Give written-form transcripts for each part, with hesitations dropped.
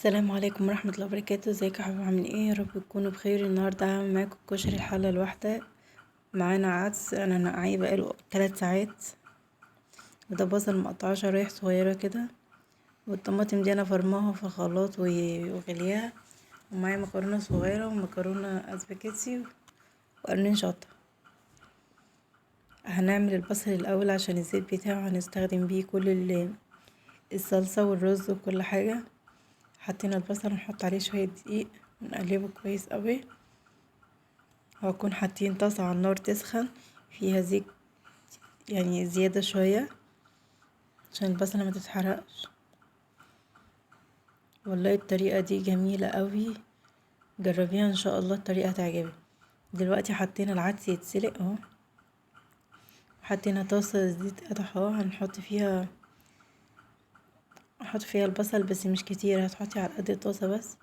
السلام عليكم ورحمة الله وبركاته. ازيكم يا حبايبي، عاملين ايه؟ يا رب تكونوا بخير. النهارده هعمل معاكم كشري الحلة الواحدة. معانا عدس انا نقعيه بقاله 3 ساعات، وده بصل مقطعاه شرايح صغيرة كده، والطماطم دي انا فرماها في الخلاط وغلياها، ومعايا مكرونه صغيرة ومكرونه اسباجيتي وقرنين شطه. هنعمل البصل الاول عشان الزيت بتاعه هنستخدم بيه كل الصلصه والرز وكل حاجة. حطينا البصل ونحط عليه شوية دقيق ونقلبه كويس قوي، وهكون حاطين طاسه على النار تسخن فيها زيت يعني زيادة شوية عشان البصله ما تتحرقش. والله الطريقة دي جميلة قوي، جربيها ان شاء الله الطريقة هتعجبك. دلوقتي حطينا العدس يتسلق اهو، حطينا طاسه زيت قدح اهو، هنحط فيها البصل بس مش كتير، هتحطي على قد الطاسه بس.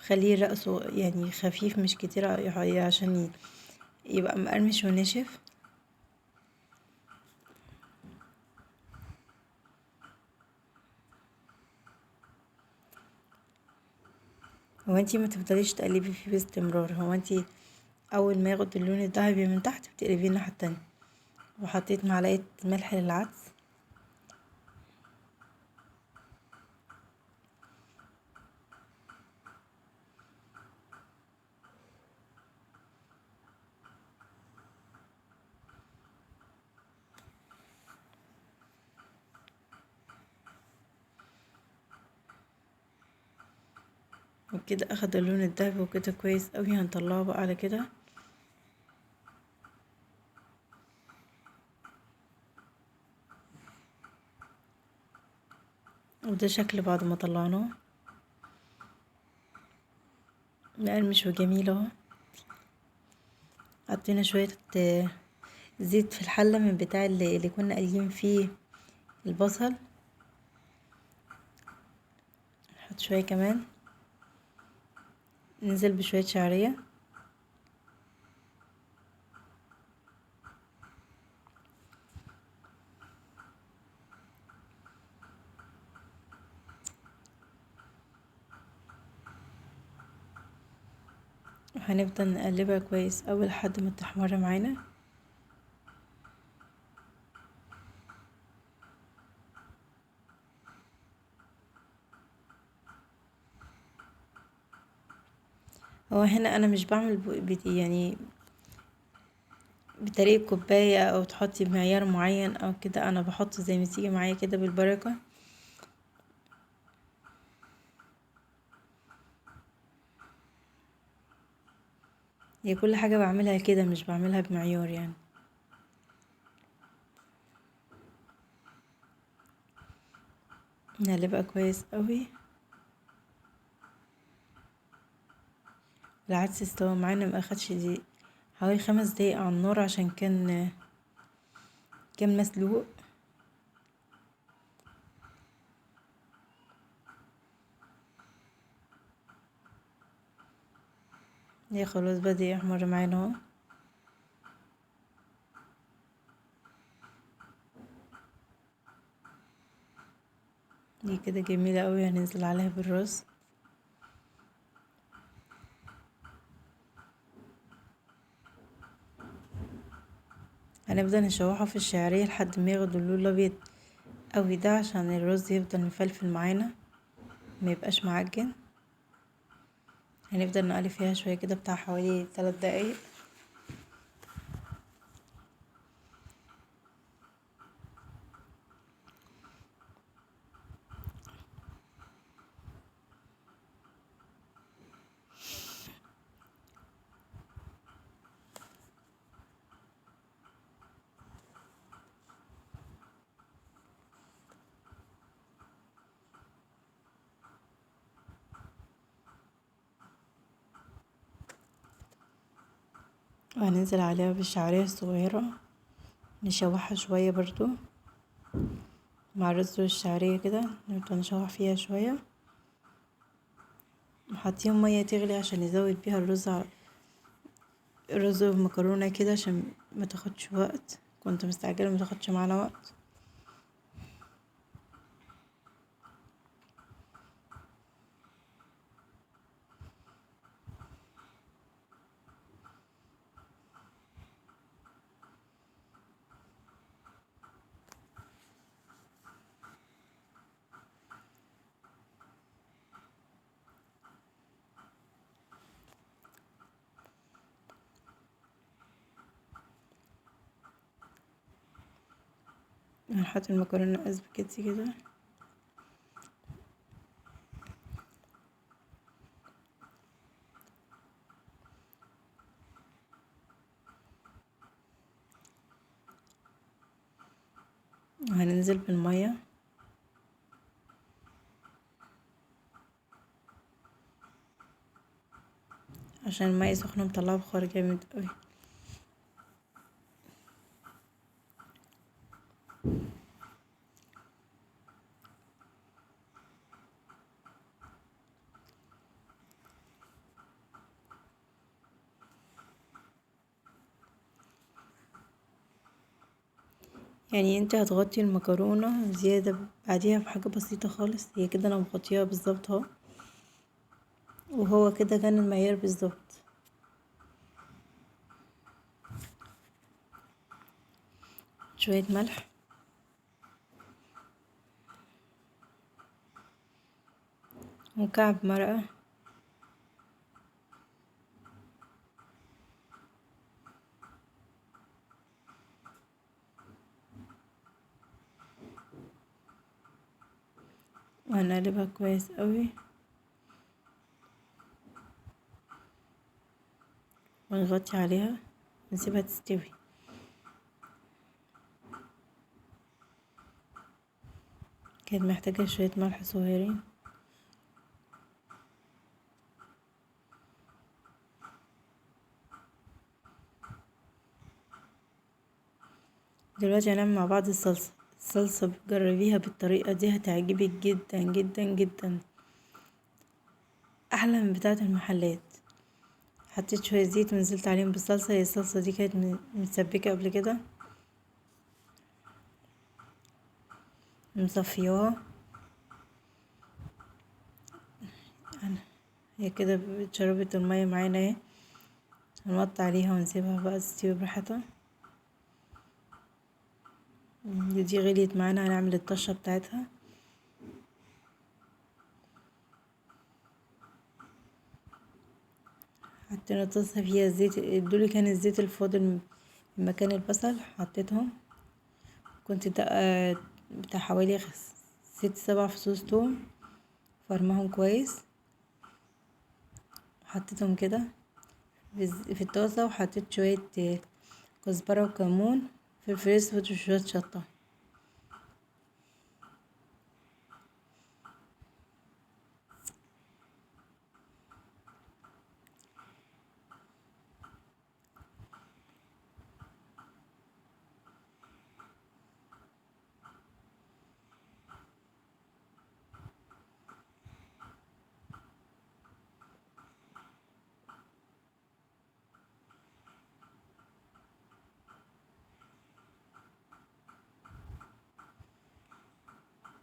خليه رأسه يعني خفيف مش كتير عشان يبقى مقرمش وناشف. هو انتي ما تفضليش تقلبي فيه باستمرار، هو انتي اول ما ياخد اللون الذهبي من تحت بتقلبيه الناحية التانية. وحطيت معلقه ملح للعدس، وكده اخد اللون الذهبي وكده كويس قوي. هنطلعه بقى على كده. وده شكل بعد ما طلعناه، مقرمش وجميل اهو. حطينا شوية زيت في الحلة من بتاع اللي كنا قاليين فيه البصل، نحط شوية كمان، ننزل بشوية شعرية، وهنفضل نقلبها كويس اول لحد ما تحمر معانا. هو هنا انا مش بعمل يعني بطريقة كوباية او تحطي بمعيار معين او كده، انا بحط زي ما تيجي معايا كده بالبركة. هي كل حاجة بعملها كده، مش بعملها بمعيار يعني. نقلبها كويس قوي. العدس استوى معانا، ما اخدش دي حوالي 5 دقايق على النار عشان كان مسلوق. يا خلاص بدأ يحمر معانا اهو. دي كده جميلة قوي. هننزل عليها بالرز. هنفضل نشوحه في الشعرية لحد ما ياخد اللون الابيض قوي ده، عشان الرز يفضل مفلفل معانا ما يبقاش معجن. هنفضل نقلب فيها شوية كده بتاع حوالي 3 دقايق. وهننزل عليها بالشعرية الصغيرة نشوحها شوية برضو مع الرز والشعرية كده، نبدأ نشوح فيها شوية. حاطين مية تغلي عشان نزود بيها الرز والمكرونة كده عشان ما تاخدش وقت، كنت مستعجلة ما تاخدش معانا وقت. هنحط المكرونة اسباجيتي كده. وهننزل بالمية. عشان المية سخنة مطلعة بخار جامد قوي. يعني انت هتغطي المكرونة زيادة بعديها بحاجة بسيطة خالص. هي كده انا مغطياها بالظبط اهو، وهو كده كان المعيار بالظبط. شوية ملح، مكعب مرقة، وهنقلبها كويس قوي ونغطي عليها ونسيبها تستوي. كانت محتاجة شوية ملح صغيرين. دلوقتي هنعمل مع بعض الصلصة. الصلصة جربيها بالطريقة دي هتعجبك جدا جدا جدا، احلى من بتاعة المحلات. حطيت شوية زيت ونزلت عليهم بالصلصة. هي الصلصة دي كانت متسبكة قبل كده، مصفياها. هي كده اتشربت المية معانا اهي. هنوطي عليها ونسيبها بقى تستوي براحتها. دي غليت معانا، هنعمل الطشة بتاعتها. حطينا طاسة فيها الزيت، دول كان الزيت الفاضل من مكان البصل حطيتهم. كنت بتاع حوالي 6-7 فصوص توم، فرمهم كويس، حطيتهم كده في الطاسة، وحطيت شوية كزبرة وكمون، فلفل اسود وشوية شطة.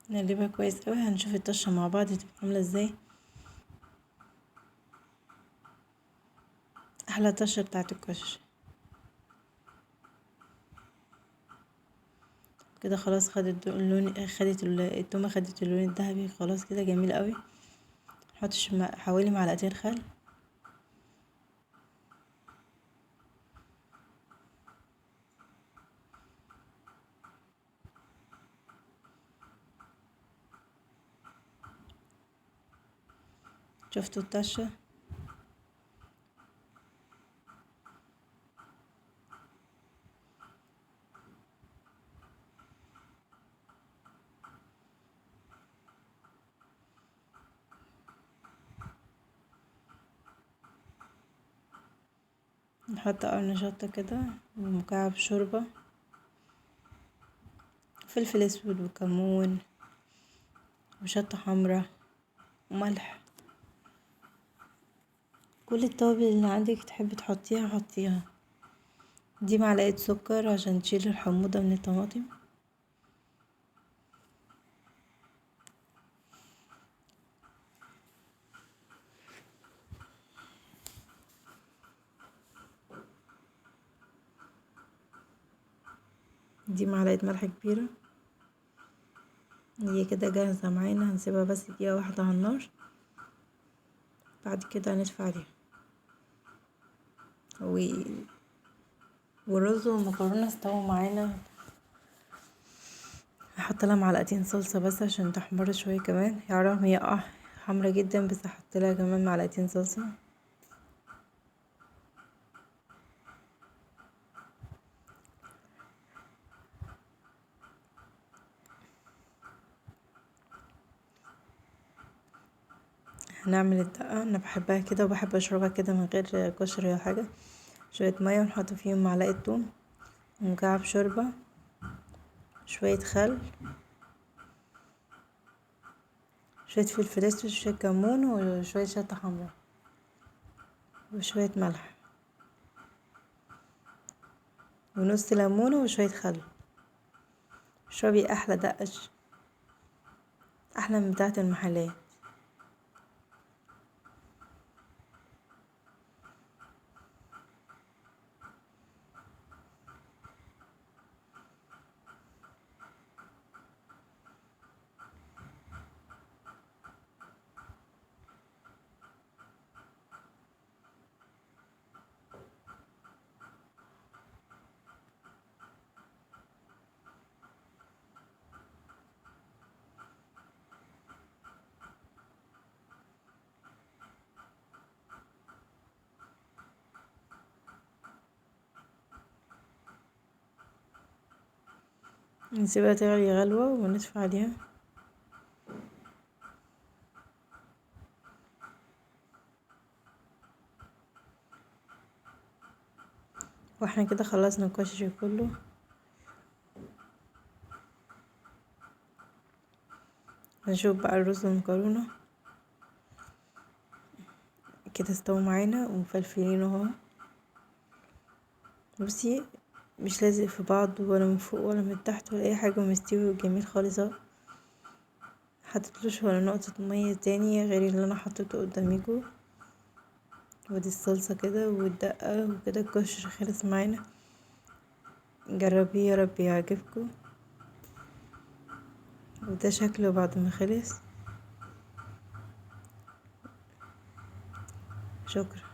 نقلبها كويس قوي. هنشوف الطشه مع بعض تبقى عامله ازاي. احلى طشه بتاعه الكشري كده. خلاص خدت اللون، خدت التومه، خدت اللون الذهبي خلاص كده، جميل قوي. نحط حوالي معلقتين خل، شفتوا الطشة؟ نحط قرن شطة كده ومكعب شوربة، فلفل اسود وكمون وشطة حمرا وملح. كل التوابل اللي عندك تحبي تحطيها حطيها. دي معلقة سكر عشان تشيل الحموضة من الطماطم. دي معلقة ملح كبيرة. هي كده جاهزة معانا، هنسيبها بس دقيقة واحدة على النار، بعد كده هندفع عليها. والرز والمكرونة استووا معانا. هحط لها معلقتين صلصة بس عشان تحمر شوية كمان. يا رغم هي حمرا جدا، بس هحط لها كمان معلقتين صلصة. هنعمل الدقة، انا بحبها كده وبحب اشربها كده من غير كشري ولا حاجة. شوية مية ونحط فيهم معلقة توم ومكعب شوربة، شوية خل، شوية فلفل اسود، شوية كمون، وشوية شطة حمرا، وشوية ملح، ونص ليمونة وشوية خل. اشربي احلى دقة، احلى من بتاعة المحلات. نسيبها تغلي غلوة ونطفي عليها. واحنا كده خلصنا الكشري كله. هنشوف بقى الرز والمكرونة كده استووا معانا ومفلفلين اهو. بصي مش لازق في بعض ولا من فوق ولا من تحت ولا اي حاجة، ومستوي وجميل خالص اهو. حطيتلوش ولا نقطة مية تانية غير اللي انا حطيته قداميكو. ودي الصلصة كده والدقة وكده، الكشري خلص معانا. جربيه يا رب يعجبكم. وده شكله بعد ما خلص. شكرا.